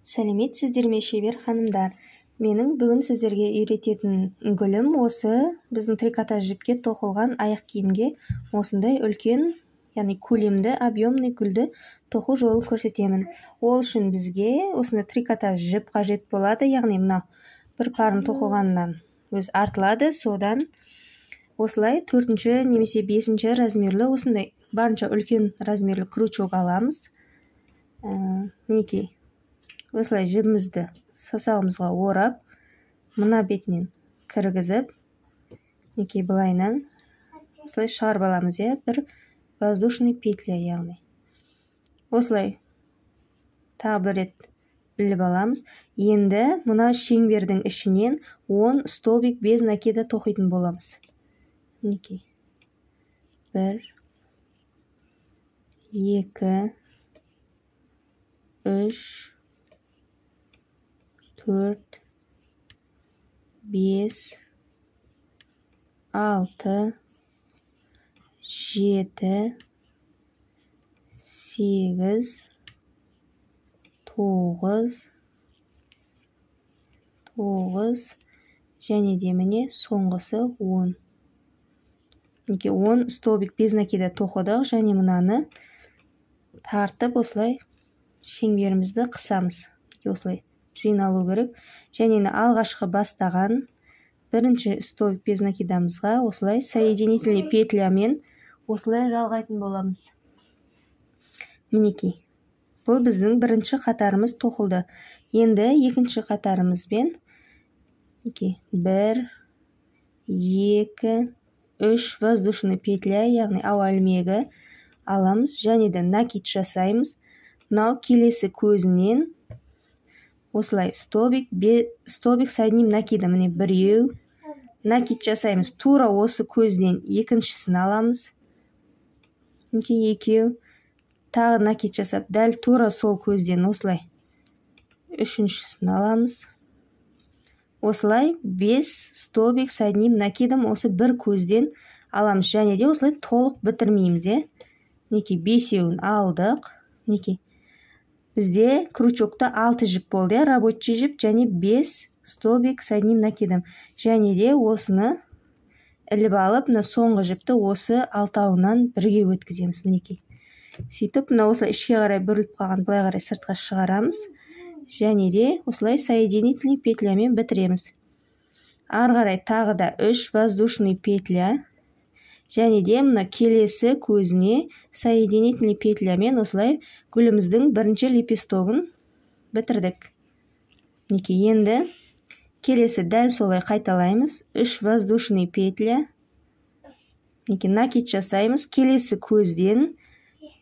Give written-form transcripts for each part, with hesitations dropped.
Сәлеметсіздер ме, шебер ханымдар! Менің бүгін сіздерге үйрететін гүлім осы біздің трикотаж жіпке тоқылған аяқ киімге осындай үлкен, яғни көлемді, объемный гүлді тоқу жолын көрсетемін. Ол үшін бізге осындай трикотаж жіп қажет болады, яғни мына бір парын тоқылғаннан өз артылады, содан осылай 4-ші немесе 5-ші размерлі осындай барынша үлкен размерлі крючок аламыз. Мінекей, осылай жібімізді саусағымызға орап, мына бетінен кіргізіп, мінекей былайынан осылай шығарып аламыз, иә, бір воздушный петля, яғни осылай тағы бір рет іліп аламыз. Енді мына шеңбердің ішінен 10 столбик без накида тоқитын боламыз. Мінекей 1 2 3 4 5 6 7 8 9 9 және де міне соңғысы 10. Мінекей 10 столбик без накида тоқыдық және мынаны тартып осылай шеңберімізді қысамыз. Осылай жиналу керек. Және алғашқы бастаған бірінші столбик без накидамызға осылай соединительный петлямен осылай жалғайтын боламыз. Мінекей, бұл біздің бірінші қатарымыз тоқылды. Енді екінші қатарымызбен мінекей 1 2 3 воздушный петля, яғни ауа ілмегі аламыз және де накид жасаймыз. Мынау келесі көзінен осылай столбик с одним накидом, міне біреу накид жасаймыз. Тура осы көзден екіншісін аламыз. Мінекей екеу, тағы накид жасап, дәл тура сол көзден осылай үшіншісін аламыз. Осылай 5 столбик с одним накидом осы бір көзден аламыз және де осылай толық бітірмейміз, е. Мінекей бесеуін алдық. Мінекей бізде крючокта 6 жіп болды, рабочий жіп және 5 столбик с одним накидом. Және де осыны іліп алып, мына соңғы жіпті осы алтауынан бірге өткіземіз. Мінекей. Сөйтіп мына осылай ішке қарай бүріліп қалған былай қарай сыртқа шығарамыз. Және де осылай соединительный петлямен бітіреміз. Ары қарай тағы да 3 воздушный петля және де мына келесі көзіне соединительный петлямен осылай гүліміздің бірінші лепестогын бітірдік. Мінекей, енді келесі дәл солай қайталаймыз. 3 воздушный петля, мінекей накид жасаймыз. Келесі көзден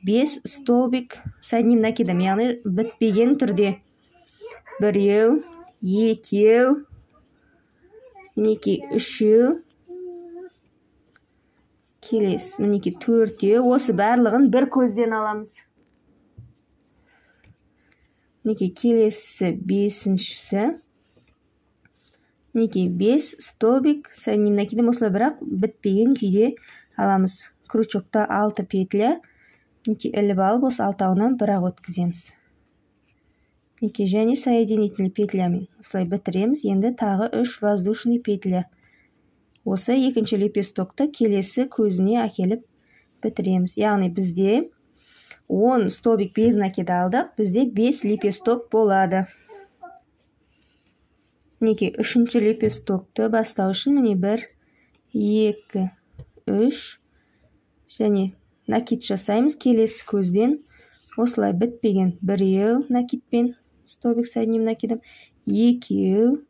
5 столбик с одним накидом, яғни бітпеген түрде. Біреу, екеу, мінекей үшеу, келесі мінекей төртеу. Осы барлығын бір көзден аламыз. Мінекей келесі бесіншісі. Мінекей 5 столбик с одним накидом осылай, бірақ бітпеген күйде аламыз. Крючокта 6 петля. Мінекей іліп алып осы алтауынан бір-ақ өткіземіз. Мінекей және соединительный петлямен осылай бітіреміз. Енді тағы 3 воздушный петля. Осы екінші лепестокты келесі көзіне әкеліп бітіреміз. Яғни бізде 10 столбик без накида алдық, бізде 5 лепесток болады. Мінекей үшінші лепестокты бастау үшін міне 1 2 3 және накид жасаймыз. Келесі көзден осылай бітпеген біреу накидпен столбик с одним накидом, екеу,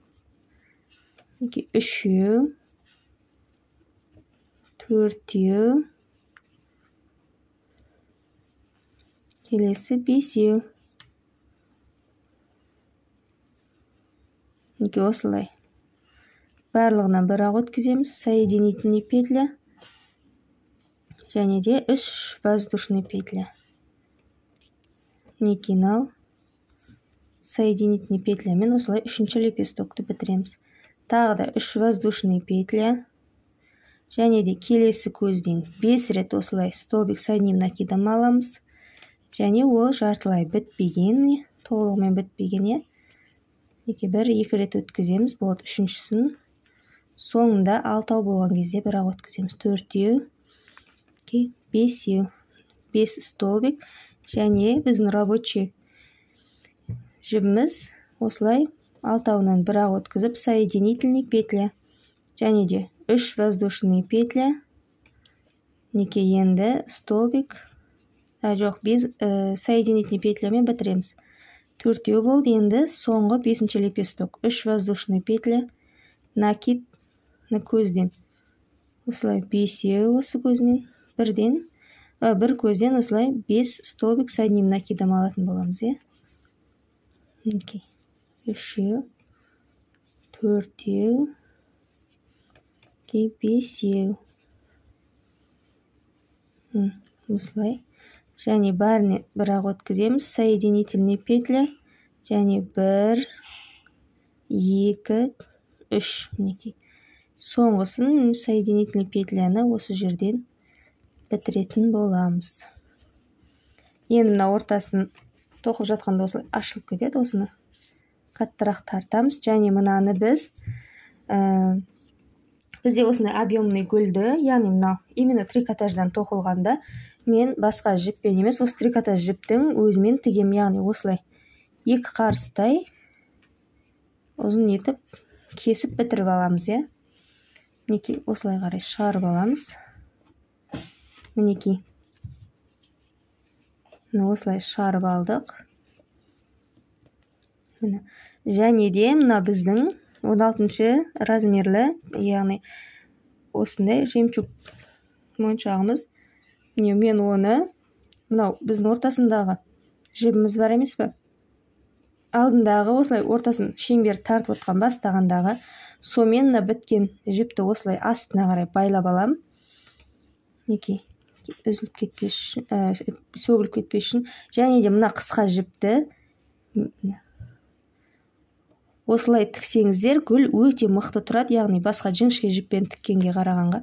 мінекей үшеу, төртеу, келесі бесеу. Мінекей осылай барлығынан бір-ақ өткіземіз. Соединительный петля және де 3 воздушный петля. Мінекей мынау соединительный петлямен осылай үшінші лепестокты бітіреміз. Тағы да 3 воздушный петля және де келесі көзден 5 рет осылай столбик с одним накидом аламыз. Және ол жартылай бітпеген, міне Толығымен бітпеген, иә. Мінекей 1-2 рет өткіземіз, болады. Үшіншісін соңында 6 болған кезде бір-ақ өткіземіз. 4-еу, 5-еу, 5 столбик. Және біздің рабочий жібіміз осылай 6-уынан бір-ақ өткізіп, соединительный петля. Және де 3 воздушный петля. Мінекей енді столбик, жоқ, без соединительный петлямен бітіреміз. 4-еу болды, енді соңғы 5-ші лепесток. 3 воздушный петля, накид на көзден. Осылай 5-еу осы көзінен, бірден, бір көзден осылай 5 столбик с одним накидом алатын боламыз, иә. Мінекей 3-еу, 4-еу, 5-еу. Осылай. Және бәріне бір-ақ өткіземіз. Соединительный петля. Және 1, 2, 3. Мінекей. Соңғысын соединительный петляны осы жерден бітіретін боламыз. Енді мына ортасын тоқып жатқанда осылай ашылып кетеді. Осыны қаттырақ тартамыз. Және мынаны біз бізде осындай объемный гүлді, яғни мынау именно трикотаждан тоқылғанда мен басқа жіппен емес, осы трикотаж жіптің өзімен тігем, яғни осылай 2 қарыстай ұзын етіп кесіп бітіріп аламыз, иә. Мінекей осылай қарай шығарып аламыз. Мінекей міне осылай шығарып алдық. Міне. Және де мына біздің 16 размерлі, яғни осындай жемчуг моншағымыз. Міне мен оны мынау біздің ортасындағы жібіміз бар емес пе? Алдындағы осылай ортасын шеңбер тартып отқан бастағандағы, сонымен мына біткен жіпті осылай астына қарай байлап алам. Мінекей үзіліп кетпес үшін, сөгіліп кетпес үшін. Және де мына қысқа жіпті осылай тіксеңіздер гүл өте мықты тұрады, яғни басқа жіңішке жіппен тіккенге қарағанға.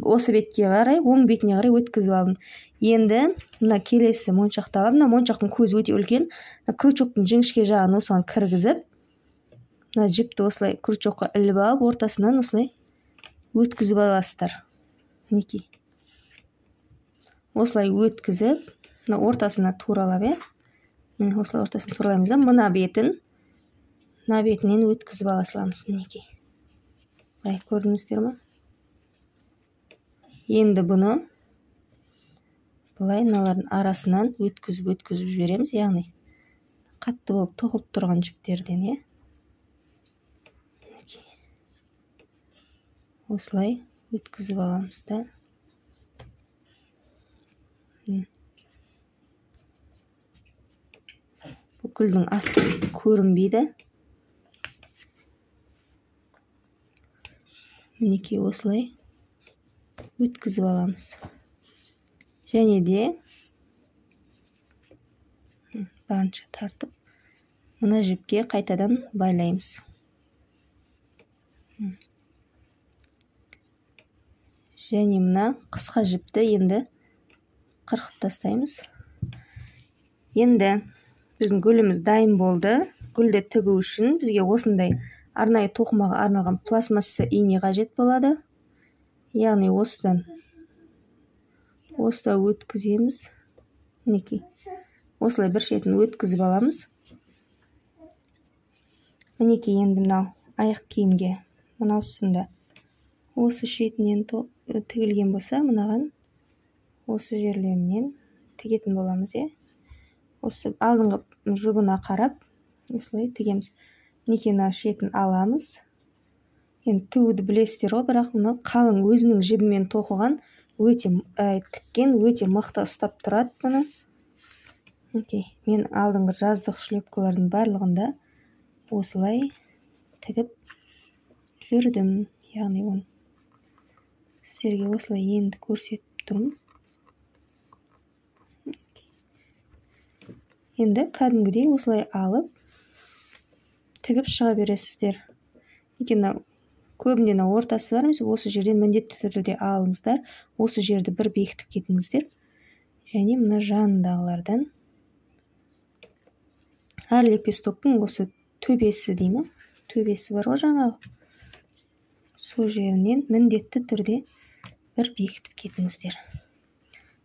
Осы бетке қарай, оң бетіне қарай өткізіп алдым. Енді мына келесі моншақты аламын. Мына моншақтың көзі өте үлкен. Мына крючоктың жіңішке жағын осыған кіргізіп, мына жіпті осылай крючокқа іліп алып, ортасынан осылай өткізіп аласыздар. Мінекей. Осылай өткізіп, мына ортасына туралап, иә. Міне осылай ортасын туралаймыз да, мына бетін мына бетінен өткізіп ала саламыз. Мінекей. Былай көрдіңіздер ме? Енді бұны былай мыналардың арасынан өткізіп жібереміз, яғни қатты болып тоқылып тұрған жіптерден, иә. Мінекей. Осылай өткізіп аламыз да. Бұл гүлдің асты көрінбейді. Мінекей осылай өткізіп аламыз. Және де барынша тартып мына жіпке қайтадан байлаймыз. Және мына қысқа жіпті енді қырқып тастаймыз. Енді біздің гүліміз дайын болды. Гүлді тігу үшін бізге осындай арнайы тоқымаға арналған пластмасса ине қажет болады. Яғни осыдан осылай өткіземіз. Мінекей. Осылай бір шетін өткізіп аламыз. Мінекей енді мынау аяқ киімге мынаусында осы шетінен тігілген болса, мынаған осы жерлерінен тігетін боламыз, иә. Осы алдыңғы жұбына қарап осылай тігеміз. Мінекей мына шетін аламыз. Енді тігуді білесіздер ғой, бірақ мына қалың өзінің жібімен тоқыған, өте тіккен, өте мықты ұстап тұрады бұны. Мінекей мен алдыңғы жаздық шлепкалардың барлығында осылай тігіп жүрдім. Яғни оны сіздерге осылай енді көрсетіп тұрмын. Енді кәдімгідей осылай алып тігіп шыға бересіздер. Мінекей мына көбінде мына ортасы бар емес, осы жерден міндетті түрде алыңыздар. Осы жерді бір бекітіп кетіңіздер. Және мына жанындағылардан Әр лепестоктың осы төбесі дей ме? Төбесі бар ғой жаңағы. Сол жерінен міндетті түрде бір бекітіп кетіңіздер.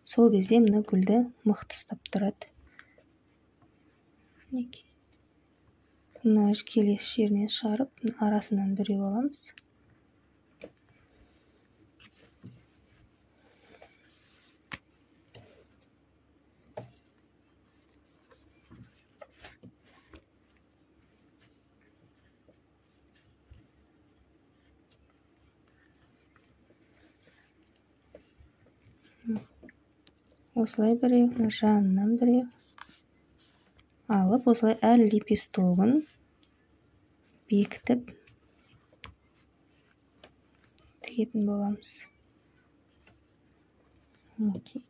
Сол кезде мына гүлді мықты ұстап тұрады. Мінекей. Мына келесі жерінен шығарып, арасынан біреу аламыз. Осылай біреу, жанынан біреу алып, осылай әр лепестогын бекітіп тігетін боламыз. Мінекей.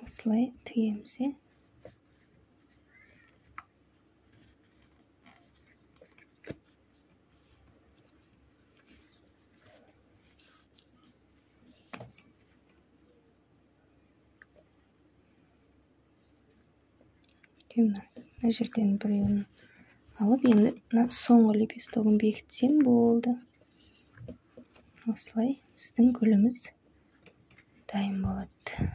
Осылай тігеміз. Мына жерден біреуін алып, енді мына соңғы лепестогын бекітсем болды. Осылай біздің гүліміз дайын болады.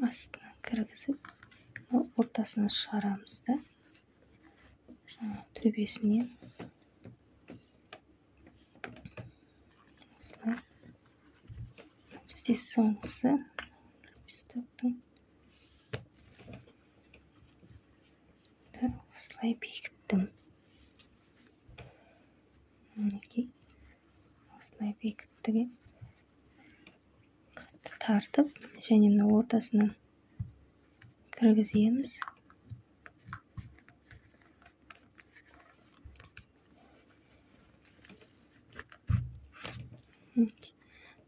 Астына кіргізіп, ортасына шығарамыз да, жаңа төбесінен осылай. Бізде соңғысы лепестоктың осылай бекіттім. Мінекей, осылай бекіттік. Қатты тартып, және мына ортасынан кіргіземіз.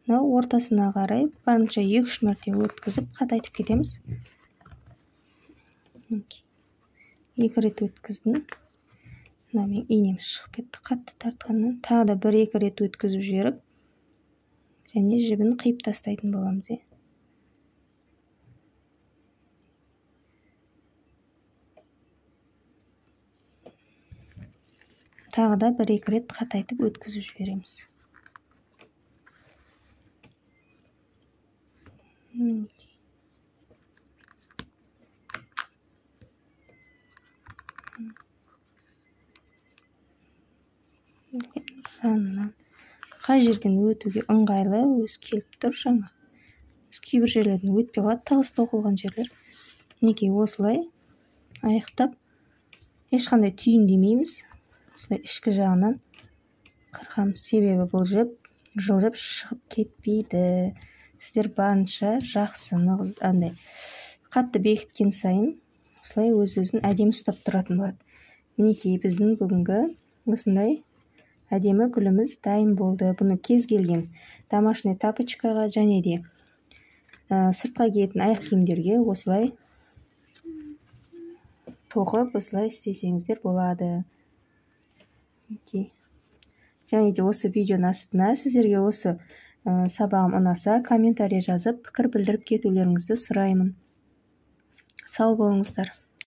Мынау ортасына қарай барынша 2-3 мәрте өткізіп қатайтып кетеміз. 2 рет өткіздім. Мына менің инем шығып кетті қатты тартқаннан. Тағы да 1-2 рет өткізіп жіберіп, және жібін қиып тастайтын боламыз. Тағы да 1-2 рет қатайтып өткізіп жібереміз. Мінекей. Жанынан қай жерден өтуге ыңғайлы өзі келіп тұр жаңа. Кейбір жерлерден өтпей қалады, тығыз тоқылған жерлер. Мінекей, осылай аяқтап, ешқандай түйіндемейміз. Осылай ішкі жағынан қырқамыз. Себебі бұл жіп жылжып шығып кетпейді. Сіздер барынша жақсы нығыз, андай қатты бекіткен сайын осылай өз-өзін әдемі ұстап тұратын болады. Мінекей, біздің бүгінгі осындай әдемі гүліміз дайын болды. Бұны кез келген домашний тапочкаға және де сыртқа киетін аяқ киімдерге осылай тоқып, осылай істесеңіздер болады. Мінекей. Және де осы видеоның астына сіздерге осы сабағым ұнаса, комментарий жазып, пікір білдіріп кетулеріңізді сұраймын. Сау болыңыздар.